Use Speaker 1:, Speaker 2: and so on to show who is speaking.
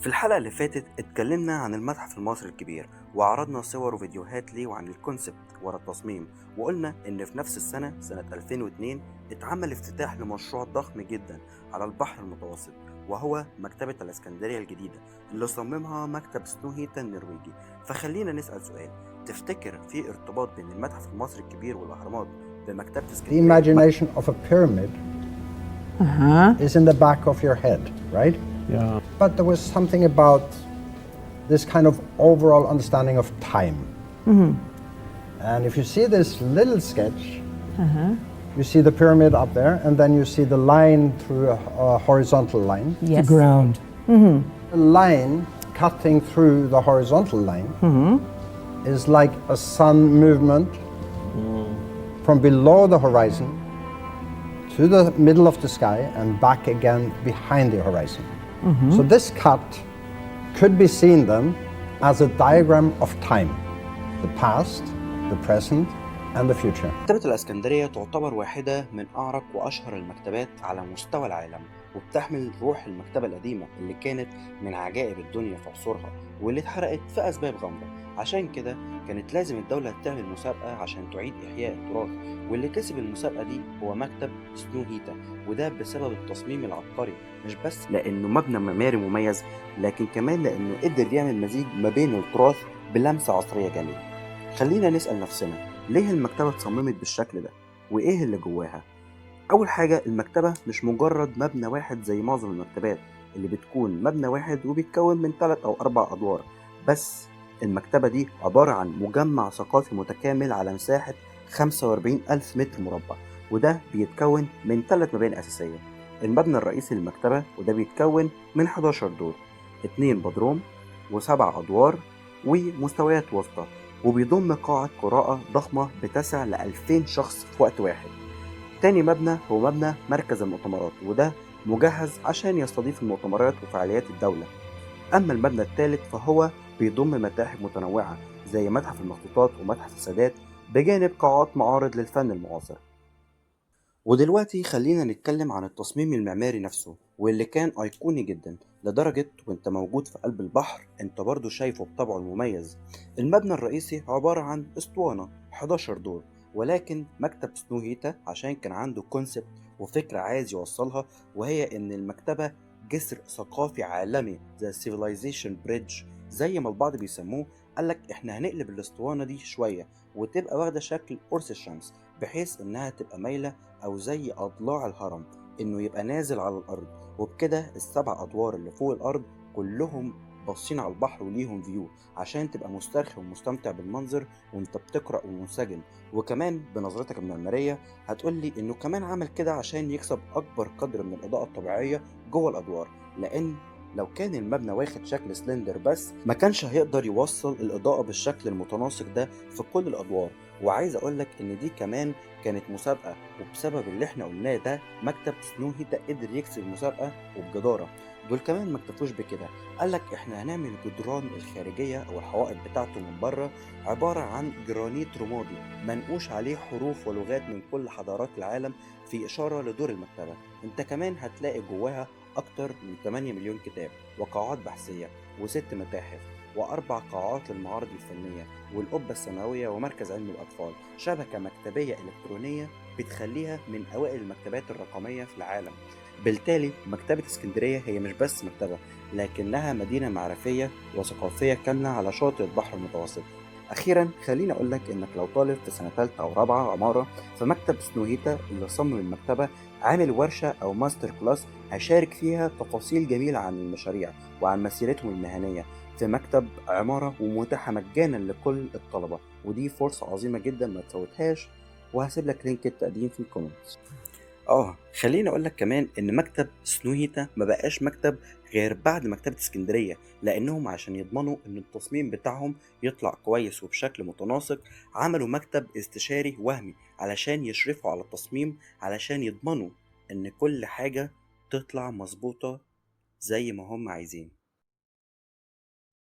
Speaker 1: في الحلقة اللي فاتت اتكلمنا عن المتحف المصري الكبير وعرضنا صور وفيديوهات ليه وعن ال concept ورا التصميم، وقلنا ان في نفس السنة سنة 2002 اتعمل افتتاح لمشروع ضخم جدا على البحر المتوسط، وهو مكتبة الإسكندرية الجديدة اللي صممها مكتب سنوهيتا النرويجي. فخلينا نسأل سؤال: تفتكر في ارتباط بين المتحف المصري الكبير والأهرامات بمكتبة
Speaker 2: The
Speaker 1: اسكندرية؟
Speaker 2: imagination of a pyramid is in the back of your head, right?
Speaker 3: Yeah.
Speaker 2: But there was something about this kind of overall understanding of time. And if you see this little sketch, you see the pyramid up there, and then you see the line through a horizontal line.
Speaker 4: Yes.
Speaker 3: The ground.
Speaker 2: The line cutting through the horizontal line is like a sun movement from below the horizon to the middle of the sky and back again behind the horizon. So this cut could be seen then as a diagram of time, the past, the present, and the future.
Speaker 1: مكتبة الإسكندرية تعتبر واحدة من أعرق وأشهر المكتبات على مستوى العالم، وبتحمل روح المكتبة القديمة اللي كانت من عجائب الدنيا في عصورها واللي اتحرقت في أسباب غامضة. عشان كده كانت لازم الدولة تعمل مسابقة عشان تعيد إحياء التراث، واللي كسب المسابقة دي هو مكتب سنوهيتا، وده بسبب التصميم العبقري، مش بس لأنه مبنى معماري مميز، لكن كمان لأنه قدر يعمل مزيج ما بين التراث بلمسة عصرية جميلة. خلينا نسأل نفسنا: ليه المكتبة اتصممت بالشكل ده؟ وإيه اللي جواها؟ أول حاجة، المكتبة مش مجرد مبنى واحد زي معظم المكتبات اللي بتكون مبنى واحد وبيتكون من 3 أو 4 أدوار بس. المكتبة دي عبارة عن مجمع ثقافي متكامل على مساحة 45 ألف متر مربع، وده بيتكون من ثلاث مباني أساسية: المبنى الرئيسي للمكتبة، وده بيتكون من 11 دور، اتنين بدروم وسبع أدوار ومستويات وسطى، وبيضم قاعة قراءة ضخمة بتسع ل 2000 شخص في وقت واحد. تاني مبنى هو مبنى مركز المؤتمرات، وده مجهز عشان يستضيف المؤتمرات وفعاليات الدولة. أما المبنى الثالث فهو بيضم متاحف متنوعة زي متحف المخطوطات ومتحف السادات، بجانب قاعات معارض للفن المعاصر. ودلوقتي خلينا نتكلم عن التصميم المعماري نفسه، واللي كان أيقوني جدا لدرجة وانت موجود في قلب البحر انت برضو شايفه بطبعه المميز. المبنى الرئيسي عبارة عن اسطوانة 11 دور، ولكن مكتب سنوهيتا عشان كان عنده concept وفكرة عايز يوصلها، وهي ان المكتبة جسر ثقافي عالمي، the civilization bridge زي ما البعض بيسموه، قالك احنا هنقلب الاسطوانة دي شوية وتبقى واخدة شكل قرص الشمس، بحيث انها تبقى مايلة او زي اضلاع الهرم، انه يبقى نازل على الارض، وبكده السبع ادوار اللي فوق الارض كلهم باصين على البحر وليهم view، عشان تبقى مسترخي ومستمتع بالمنظر وانت بتقرأ ومنسجم. وكمان بنظرتك المعمارية هتقولي انه كمان عمل كده عشان يكسب اكبر قدر من الاضاءة الطبيعية جوه الادوار، لان لو كان المبنى واخد شكل slender بس ما كانش هيقدر يوصل الإضاءة بالشكل المتناسق ده في كل الأدوار. وعايز أقولك إن دي كمان كانت مسابقة، وبسبب اللي احنا قلناه ده مكتب سنوهيتا قدر يكسب المسابقة وبجدارة. دول كمان ما اكتفوش بكده، قالك احنا هنعمل الجدران الخارجية أو الحوائط بتاعته من بره عبارة عن جرانيت رمادي منقوش عليه حروف ولغات من كل حضارات العالم، في إشارة لدور المكتبة. انت كمان هتلاقي جواها أكتر من 8 مليون كتاب وقاعات بحثية وست متاحف وأربع قاعات للمعارض الفنية والقبة السماوية ومركز علم الأطفال، شبكة مكتبية إلكترونية بتخليها من أوائل المكتبات الرقمية في العالم. بالتالي مكتبة اسكندرية هي مش بس مكتبة، لكنها مدينة معرفية وثقافية كاملة على شاطئ البحر المتوسط. أخيرا خليني أقول لك إنك لو طالب في سنة تالتة أو رابعة عمارة، فمكتب سنوهيتا اللي صمم المكتبة عامل ورشة أو master class هشارك فيها تفاصيل جميلة عن المشاريع وعن مسيرتهم المهنية في مكتب عمارة، ومتاحة مجانا لكل الطلبة، ودي فرصة عظيمة جدا ما تفوتهاش، وهسيب لك link التقديم في ال comments. خليني اقول لك كمان ان مكتب سنوهيتا ما بقاش مكتب غير بعد مكتبة اسكندرية، لانهم عشان يضمنوا ان التصميم بتاعهم يطلع كويس وبشكل متناسق عملوا مكتب استشاري وهمي علشان يشرفوا على التصميم، علشان يضمنوا ان كل حاجة تطلع مظبوطة زي ما هم عايزين.